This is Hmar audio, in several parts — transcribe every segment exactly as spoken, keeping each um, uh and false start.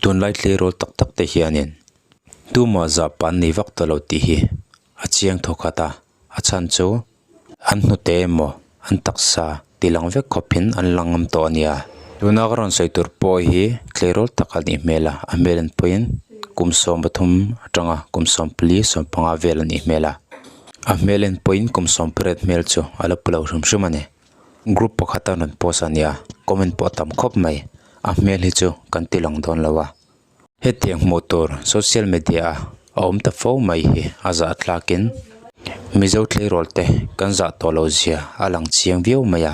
Tunlai tleirawl tak tak te hianin tuma zahpa an nei vak tawh lo tih hi a chiang thaw khat a, a chhan chu an hnute emaw, an taksa tilang vek khawpin an lang ngam tawh a nia. Tuna ka rawn sawi tur pawh hi tleirawl tak a nih hmel a, a hmel en pawhin kum sawm pathum aṭanga kum sawm pali sawm panga vel a nih hmel a. A hmel en pawhin kum sawm pariat hmel chu a la pu lo hrim hrim a ni. Group pakhat a rawn post a nia, comment pawh a tam khawp mai. A hmel hi chu kan ti lang dawn lo a. Hetiang hmuh tur social media-a a awm ta fo mai hi a zahthlakin Mizo tleirawl te kan zah tawh lo zia a lang chiang viau mai a.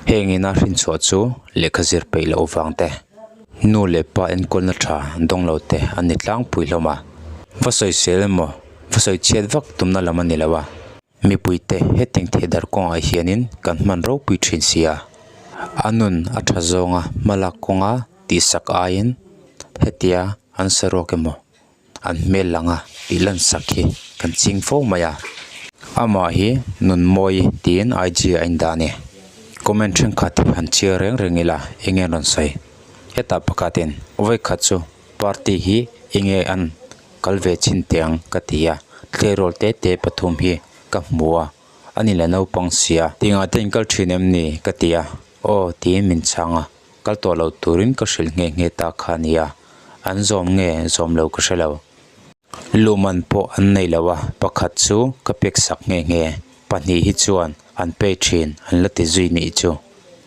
Hengin a hrin chhuah chu lehkha zir peih loh vang te, nu leh pa enkawlna ṭha dawng lo te an ni tlangpui hlawm a. Va sawisel emaw, va sawi chhiat vak tumna lam a ni lo a. Mipuite hetiang thehdarh kawngah hianin kan hman ropui ṭhin si a. A nun a ṭha zawnga hmalak kawnga tihsak aiin hetia an saruak emaw, an hmel langa tih lansak hi kan ching fo mai a. Amah hi nun mawi tiin I G a indah a ni. Comment ṭhenkhat hi han chhiar reng reng ila, eng nge an rawn sawi? Hetah pakhatin, vawi khat chu party hi enge an kal ve chhin teh ang ka ti a, tleirawl te te pathum hi ka hmu a, a ni la naupang si a, tienga te in kal ṭhin em ni ka ti a, aw tiin min chhang a, kal tawh lo turin ka hrilh nghe nghe ta kha a nia, an zawm nge zawm lo ka hre lo. Luhman pawh an nei lo a, pakhat chu ka peksak nghe nghe, pahnih hi chuan an pe ṭhin an la ti zui nih chu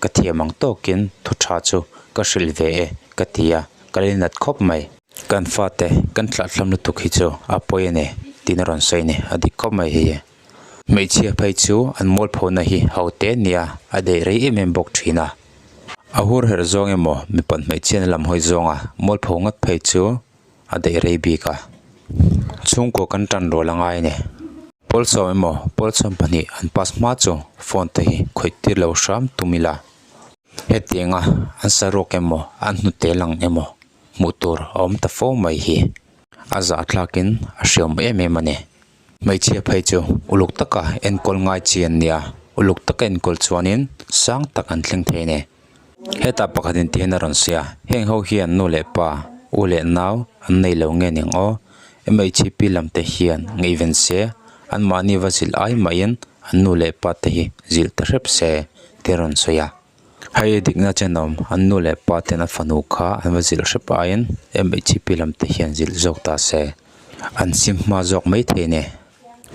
ka thiam ang tawkin thu ṭha chu ka hrilh ve e ka ti a, ka la inat khawp mai. Kan fate kan thlahthlam lutuk hi chu a pawi a ni, tiin a rawn sawi a ni, a dik khawp mai hi. Hmeichhia phei chu an mualphona hi ho te nia, a daih rei em em bawk ṭhin a. A hur her zawng emaw, mipat hmeichhian a lam hawi zawnga mualpho ngat phei chu a daih rei bik a. Chhungkua kan ṭan rual a ngai a ni. Pawl sawm emaw, pawl sawm pahnih an pass hma chu phone te hi khawih tir lo hram tum ila. Hetianga an saruak emaw, an hnute lang emaw hmuh tur a awm ta fo mai hi a zahthlakin a hreawm em em a ni. Hmeichhia phei chu uluk taka enkawl ngai chi an nia, uluk taka enkawl chuanin sang tak an thleng thei a ni. Hetah pakhatin tihian a rawn sawi a, heng ho hian nu leh pa, u leh nau an nei lo nge ni ang aw, M H I P lam te hian ngaiven se, anmahni va zilh ai mahin an nu leh pa te hi zilh ta hrep se, tiin a rawn sawi a. Hei dikna chen awm, an nu leh pa ten a fanu kha an va zilh hrep aiin M H I P lam te hian zilh zawk ta se. An sim hma zawk mai thei a ni.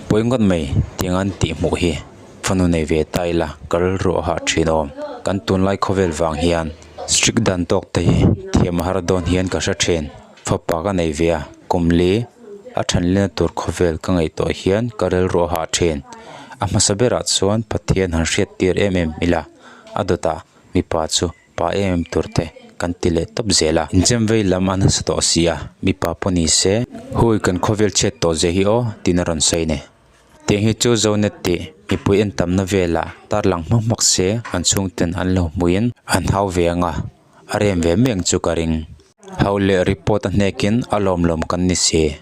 Pawi ngawt mai tiang an tih hmuh hi fanu nei ve ta ila ka rilru a hah ṭhin awm. Kan tunlai khawvel vang hian strict dan tawk te hi thiam a har dawn hian ka hre ṭhin. Fapa ka nei ve a, kum li a ṭhanlina tur khawvel ka ngaihtuah hian ka rilru a hah ṭhin. A hmasa berah chuan Pathian han hriattir em em ila, a dawtah mipa chu pa em em tur te kan ti leh tawp zel a. Inchemvei lam a nasa tawh si a, mipa pawh ni se, hui kan khawvel chhiat tawh zia hi aw, tiin a rawn sawi a ni. Tiang hi chu zo net tih mipui en tamna vela tarlang hmak hmak se an chhungten an lo hmuin an hau ve ang a, a rem ve mai ang chu ka ring. Hau leh report a hnekin a lawm lawm kan ni si.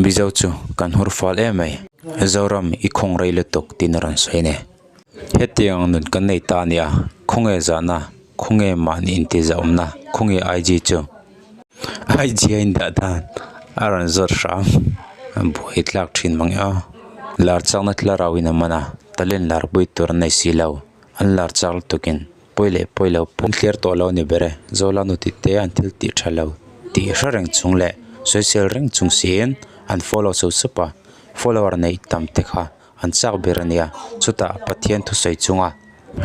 Mizo chu kan hur fal em mai. Zoram i khawng rei lutuk, tiin a rawn sawi a ni. Hetiang nun kan nei ta a nia, khawnge zahna, khawnge mahni intizahawmna, khawnge I G chu. I G a indah dan a rawn zawt hram. Buai tlak ṭhin mang e aw. Lar chakna thlarauin a man a, talent lar pui tur an nei si lo. An lar chak lutukin pawi leh pawi lo pawh an thlir tawh lo ni ber e. Zola nu tih te an thil tih ṭha lo tih hre reng chung leh sawisel reng chung siin an follow sawp sawp a, follower nei tam te kha an chak ber a nia. Chutah Pathian thusawi chunga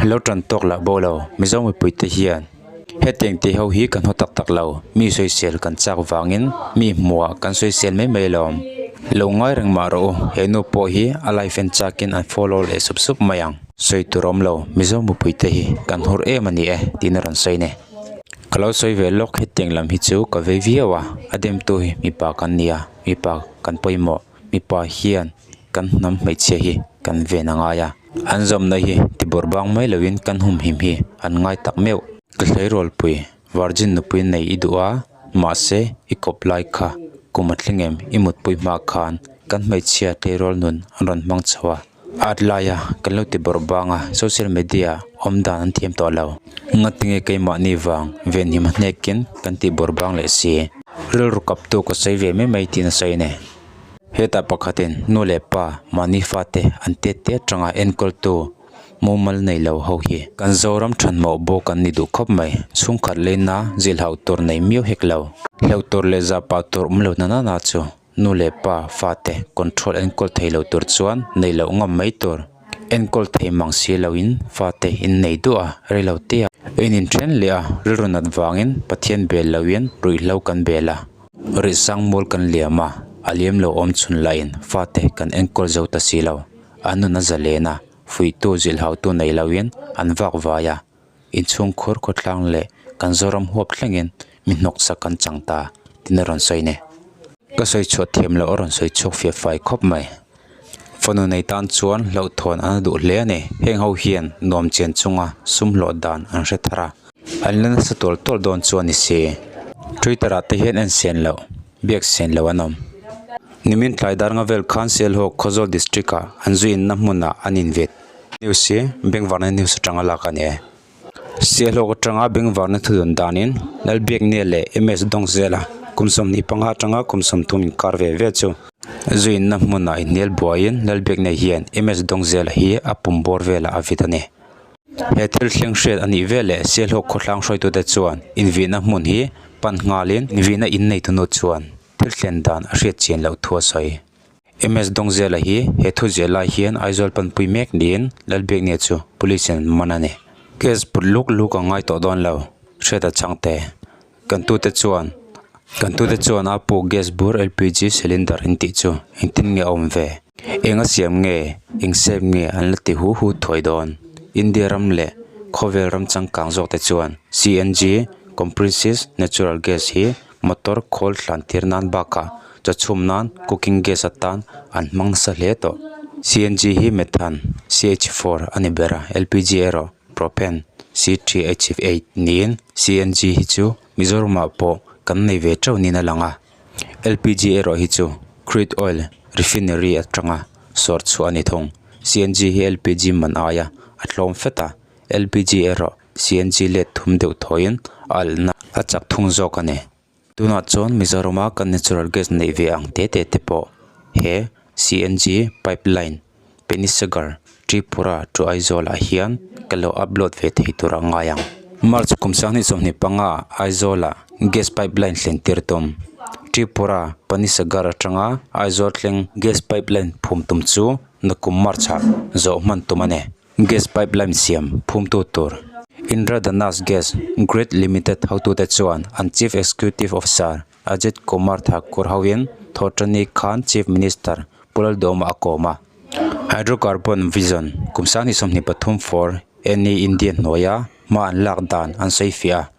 lo ṭan tawk lah bo lo, Mizo mipui te hian hetiang te ho hi kan haw tak tak lo, mi sawisel kan chak vangin mi hmuah kan sawisel mai mai lawm. Lo ngai reng mah rawh u, he nu pawh hi a live en chakin an follow leh sawp sawp mai ang. Sawi tur awm lo, Mizo mipui te hi kan hur em a ni e, tiin a rawn sawi a ni. Ka lo sawi ve lawk, hetiang lam hi chu ka vei viau a, a demtu hi mipa kan ni a, mipa kan pawimawh, mipa hian kan hnam hmeichhia hi kan ven a ngai a. An zawmna hi tibur bang mai loin kan humhim hi an ngai tak meuh. Ka hleirualpui, virgin nupui nei i duh a, mahse, i kawp lai kha kum a thleng em i mutpui hma khan kan hmeichhia tleirawl nun an rawn hmang chho a. At laia kan lo tibawrhbang a, social media awm dan an thiem tawh lo. Ngati nge keimahni vang venhim a hnekin kan tibawrhbang leh si. Rilru kaptu ka sawi ve mai mai tiin a sawi a nih. Heta pakhatin nu le pa, mahni fate an tete aṭanga enkawltu mumal nei lo ho hi kan Zoram ṭhanhmawh bawk an ni duh khawp mai. Chhungkhat leina zilhau tur nei miau hek lo. Hlautur le zapa tur um lo nana chu nu le pa fate control enkawl thei lo tur chuan nei lo ngam mai tur. Enkawl thei mang si loin fate in nei duh a, rei lo te a. In inṭhen leh a, rilru nat vangin Pathian bel loin ruihhlo kan bel a. Rih sang mual kan liam a, a liam lo awm chhun lahin fate kan enkawl zo ta si lo. An nun a zalen a, fuihtu zilhautu nei loin an vak vai a. Inchhungkhur khawtlang leh kan Zoram huap thlengin mi hnawksak kan chang ta, tiin a rawn sawi a nih. Ka sawi chhuah thiam lo a rawn sawi chhuak fiah fai khawp mai. Fanu nei tan chuan hlauhthawn an duh hle a ni. Heng ho hian nuam chian chunga sum hlawh dan an hre thar a. An la nasa tawl tawl dawn chu a ni si. Twitter-ah te hian en sen lo, biak sen lo an awm. Nimin tlai dar nga vel khan Sialhawk Khawzawl District-a an zui inna hmunah an invit. News hi Bengvarna News aṭanga lak a ni. Sialhawk aṭanga Bengvarna thudawn danin Lalbiaknia leh M S Dongzela kum sawmhnih panga aṭanga kum sawmthum inkar ve ve chu zui inna hmunah inhnial buaiin Lalbiaknia hian M S Dongzela hi a pum bawr velah a vit a ni. He thil thleng hriat a nih veleh Sialhawk khawtlang hruaitute chuan invihna hmun hi pan nghalin invihna in neitu nu chuan thil thlen dan a hriat chian loh thu a sawi. M S Dongzela hi he thu ziah lai hian Aizawl panpui mek niin Lalbiaknia chu police-in an man a ni. Case put luk luk a ngai tawh dawn lo, hriat a chang teh. Kan tute chuan, kan tute chuan a pu gas bur L P G cylinder in tih chu engtin nge a awm ve? Eng a siam nge, eng sep nge an la ti hu hu thuai dawn. India ram leh khawvel ram changkang zawk te chuan C N G, compressed natural gas, hi motor khawl tlantir nan bakah chawchhum nan cooking gas atan an hmang nasa hle tawh. C N G hi methane, C H four, a ni ber a, L P G erawh propane, C three H eight, niin C N G hi chu Mizoramah pawh kan nei ve teuh niin a lang a. L P G erawh hi chu crude oil refinery aṭanga sawr chhuah a ni thung. C N G hi L P G man aia a tlawm fet a, L P G erawh C N G let thum deuh thawiin a alhna a chak thung zawk a ni. Tunah chuan Mizorama kan natural gas neih ve ang tete te pawh he C N G pipeline Panisagar, Tripura to Aizawl-ah hian ka lo upload ve thei tur a ngai ang. March kum sanghnih sawmhnih panga Aizawl-a gas pipeline thlentir tum, Tripura Panisagar aṭanga Aizawl thleng gas pipeline phum tum chu nakum March-a zawh hman tum a ni. Gas pipeline siam phumtu tur Indradhanush Gas Grid Limited hotute chuan an Chief Executive Officer Ajit Kumar Thakur hoin thawhṭan ni khan Chief Minister Pu Lalduhoma a kawm a. Hydrocarbon Vision kum sanghnih sawmhnih pathum for any India hnuaia hma an lak dan an sawi fiah a.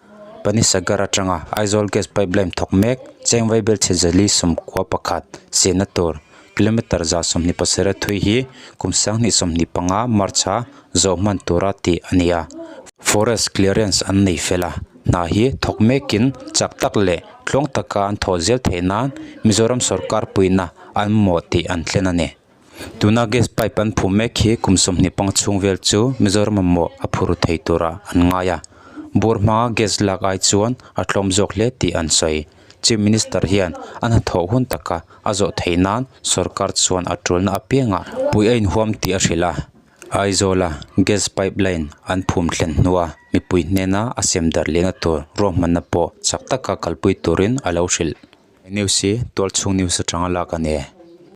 Panisagar aṭanga Aizawl gas pipeline thawk mek cheng vaibelchhe zali sawmkua pakhat siamna tur kilometer za sawmhnih pasarih thui hi kum sanghnih sawmhnih panga March-a zawh hman tura tih a ni a. Forest clearance an nei fel a, hna hi thawk mekin chak tak leh tluang taka an thawh zel theih nan Mizoram sawrkar puina an mawh tih an thlen a ni. Tuna gas pipe an phum mek hi kum sawmhnih panga chhung vel chu Mizoram-a mawh a phur thei tura an ngai a. Bur hmanga gas lak ai chuan a tlawm zawk hle tih an sawi. Chief Minister hian a hnathawh hun taka a zawh theih nan sawrkar chuan a ṭulna apianga pui a inhuam tih a hrilh a. Aizawla gas pipeline an phum thlen hnua mipui hnena a sem darh liana tur ruahmanna pawh chak taka kalpui turin a lo hrilh. News hi Tualchhung News aṭanga lak a ni.